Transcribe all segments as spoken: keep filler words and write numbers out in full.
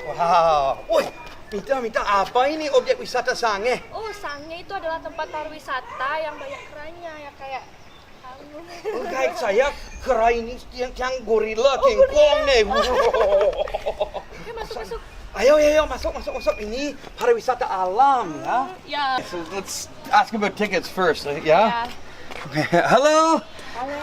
Wow, woi, Mita, Mita, apa ini objek wisata Sange? Oh, Sange itu adalah tempat pariwisata yang banyak kerannya, ya, kayak Oh, guide saya, kera ini yang, yang gorila, King Kong nih. Ya, masuk, masuk. Ayo, ayo, ayo, masuk, masuk, masuk. Ini pariwisata alam, ya. Ya. So let's ask about tickets first, uh, yeah? Ya. Hello.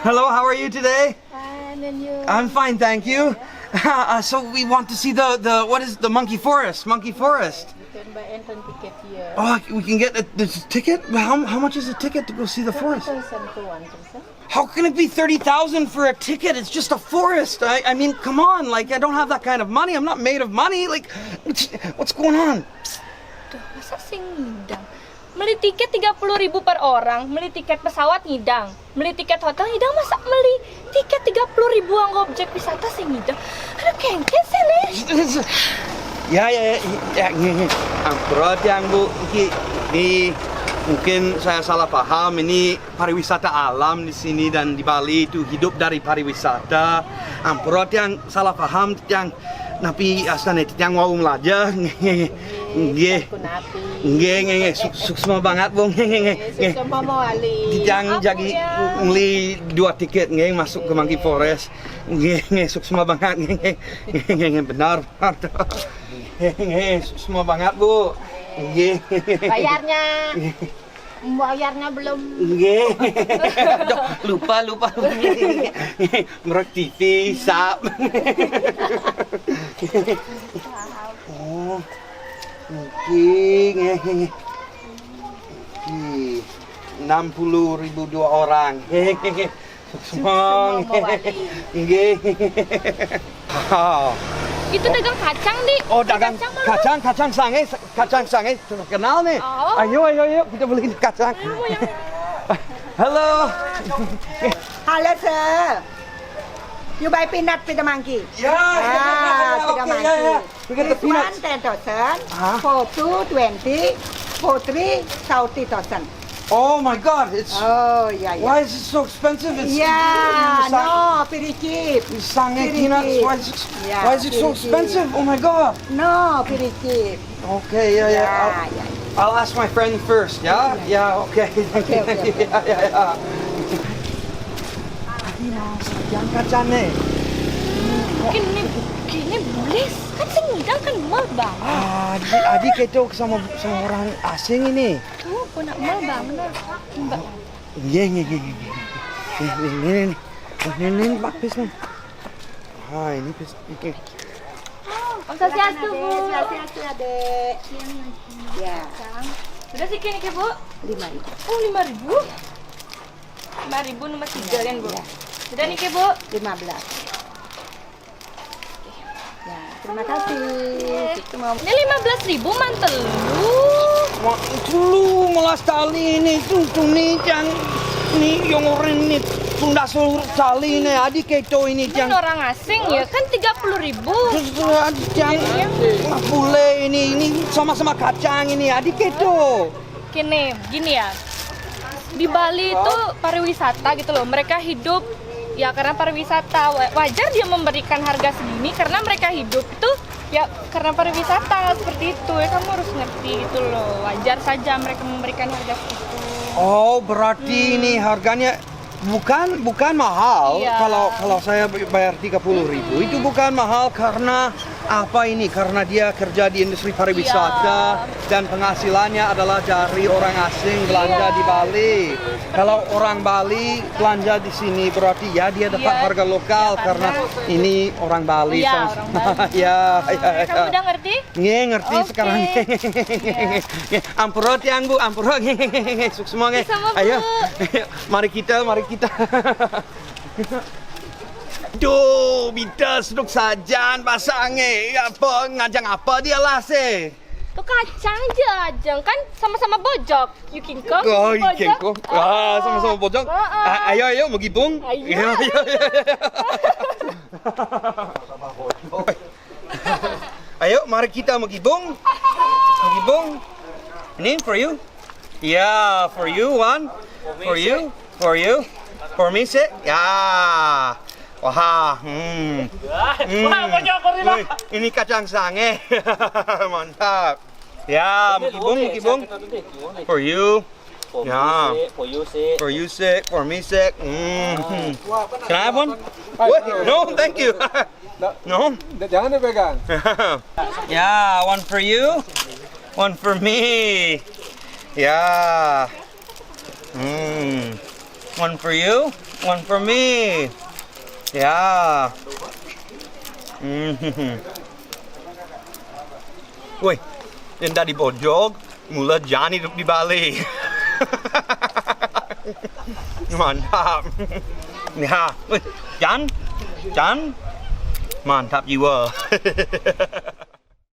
Hello, how are you today? Fine, and you? I'm fine, thank you. Uh, so we want to see the, the, what is the monkey forest? Monkey forest. You can buy entrance ticket here. Oh, we can get a, this ticket? How, how much is a ticket to go see the forest? Thousand to one person. How can it be thirty thousand for a ticket? It's just a forest. I, I mean, come on. Like, I don't have that kind of money. I'm not made of money. Like, what's, what's going on? Duh, masa sing ngidang? Beli tiket tiga puluh ribu per orang, beli tiket pesawat ngidang, beli tiket hotel ngidang, masa beli tiket tiga puluh ribu anggo objek wisata sing ngidang? Aduh, kengken sih nih. Ya, ya, ya, ya, nge, nge. Ampura tiang, Bu. Nge, nge. Mungkin saya salah paham. Ini pariwisata alam di sini dan di Bali itu hidup dari pariwisata. Ampura tiang, salah paham tiang. Napi asane tiang wau melaja. Nge, nge. Nggih. Kunapi. Nggih, nggih, nggih. Suk-, suksma banget, Bu. Nggih, nggih, nggih. Nggih. Suksma mawali. Tiang Apa jagi ya? Beli dua tiket, nggih, masuk ke Monkey Forest. Nggih, nggih, suksma banget, nggih, nggih. Nggih, nggih, benar, benar. Nggih, nggih, suksma banget, Bu. Nggih. Bayarnya. Bayarnya belum. Nggih. Aduh, lupa, lupa. Merek T V, sap. Oh, nggih, nggih, nggih. Nggih. Enam puluh ribu dua orang. Nggih, nggih, nggih. Suksma, nggih. Nggih. Wow. Itu dagang kacang, Di. Oh, dagang Kacang, Bang. Kacang, kacang Sange, kacang Sange terkenal nih. Oh. Ayo, ayo, ayo, kita beli kacang. Halo. Hello, sir. You buy peanut with the monkey. Ya, ya, ya, Ah, ya, with the oke, monkey. Ya, ya. We get the This one peanuts. ten thousand, Ah. for two twenty, for three thirty thousand. Oh my God, it's Oh, yeah, yeah. Why is it so expensive? It's Yeah, it's Sang- no, very cheap. Sange Very peanuts. cheap. Why is it, Yeah, why is it so very cheap. Expensive? Oh my God. No, very cheap. Okay, yeah, yeah. Yeah, I'll, yeah. I'll ask my friend first, yeah? Yeah, okay. Okay, okay, okay. Yeah, yeah, yeah. Ini mau yang kacang nih. Mungkin ini, ini beli kan sing ngidang kan mal banget. Adi, Adi ketok sama sama orang asing ini. Tuh, kena mal banget. Mbak. Iya, iya, iya, iya. Ini, ini, ini, ini, ini, Pak Pis nih. Ah, ini Pis. Oke. Om Swastiastu, Bu. Swastiastu, Adek. Ya, Sudah sih kini, Bu? lima ribu. Oh, lima ribu. Lima ribu nomor tiga kan, Bu? Ya. Sudah nih, Bu? Lima belas. Ya, terima kasih. Itu mau Ini lima belas ribu mantel lu. Wah, lu melas tali ini tuh tuh nih yang nih yang orang ini tunda seluruh tali ini Adi ketok ini Kan yang orang asing ya, kan tiga puluh ribu. Terus, terus, Adi yang bule ini ini sama-sama kacang ini Adi ketok. Gini, gini ya. Di Bali itu pariwisata gitu loh. Mereka hidup ya karena pariwisata. Wa- Wajar dia memberikan harga segini karena mereka hidup itu ya karena pariwisata seperti itu ya. Kamu harus ngerti gitu loh. Wajar saja mereka memberikan harga segitu. Oh, berarti ini harganya bukan bukan mahal. Iya. Kalau kalau saya bayar tiga puluh ribu itu bukan mahal karena apa ini? Karena dia kerja di industri pariwisata dan penghasilannya adalah dari orang asing belanja Iya. Di Bali. Kalau orang Bali belanja di sini berarti ya dia dapat Iya. Harga lokal karena ini orang Bali Iya, sama orang Bali. Ya, ya, ya. Kamu udah ngerti? Nggih, ngerti Oke. Sekarang. Ampura tiang, Bu, ampura. Suksma nggih. Sama, Bu. Ayo. Mari kita, mari kita. Duh, Bita seduk sajan pasange. Apa ngajang apa dia lah se? Tuh kacang aja, ajang kan sama-sama bojok. Yuk kingkong. Oh, Bojok. kengkong. Ah, sama-sama bojok. Heeh. Ah, ayo, ayo, mau gibung. Ayo. Ayo, ayo, ayo, ayo. Ayo, mari kita mau gibung. Mau gibung. Ini for you. Yeah, for you one. For you. For you. For me sih. Ya. Wah, hmm. Hmm. Wih, ini kacang sange. Mantap. Ya, mukibung, mukibung. For you. Ya. For you sih. For you sih, for me sih. Hmm. Can I have one? What? No, thank you. No. Jangan dipegang. Yeah, one for you, one for me. Yeah. Hmm. One for you, one for me. Yeah. Hmm. Wih, yang dari Bojog, mula Jan hidup di Bali. Mantap. Ya, wih, Jan, Jan, mantap jiwa.